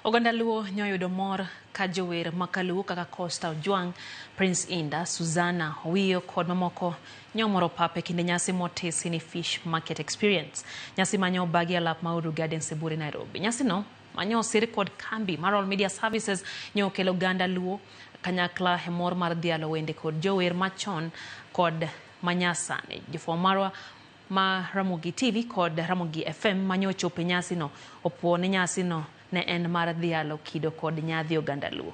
Oganda Luo nyoyudo mor ka jower ma kaluo kaka Costa Ojwang', Prince Indah, Suzanna Owiyo kod mamoko nyomoro pap e kinde nyasi motisi ni Fish Market Experience. Nyasi manyo obagi alap ma Uhuru Gardens e Buore Nairobi. Nyasino manyo osir kod kambi mar All Media Services nyo okelo oganda Luo kanyakla e mor mar dhialo wende kod jower machon kod manyasani. Jofwambo marwa ma Ramogi TV kod Ramogi FM manyo ochopo e nyasino opuo ni nyasino ne en mar dhialo kido kod nyadhi oganda Luo.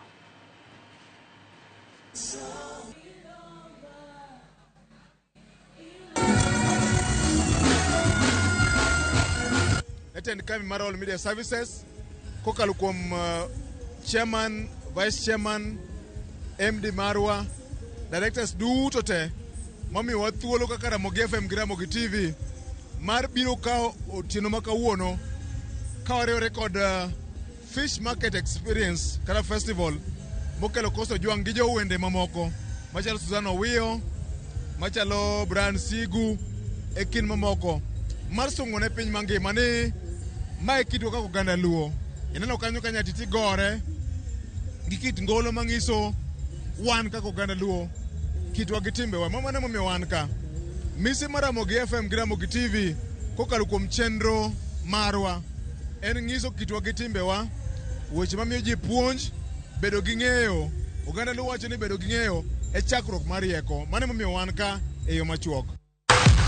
Jatend kambi mar All Media Services kokalo kuom chairman, vice chairman, MD marwa, directors duto te mamiyowa thuolo kaka Ramogi FM gi Ramogi TV mar biro kawo otieno ma kawuono ka wariwore kod Fish Market Experience kata festival mokelo Costa Ojwang' gi jowende mamoko machalo Suzanna Owiyo, machalo Brian Sigu e kind mamoko mar sungo ne piny mangima ni mae kitwa kaka oganda Luo. Ineno kanyo ka nyatiti gore gi kit ngolo mang'iso wan kaka oganda Luo kitwa gi timbewa. Mano emomiyo wan ka. Mise mar Ramogi FM gi Ramogi TV kokalo kuom chenro marwa en ng'iso kitwa gi timbewa, weche mamiyo ji puonj, bedo gi ng'eyo. Oganda Luo wacho ni bedo gi ng'eyo e chakruok mar rieko. Mano emomiyo wan ka e yo machuok.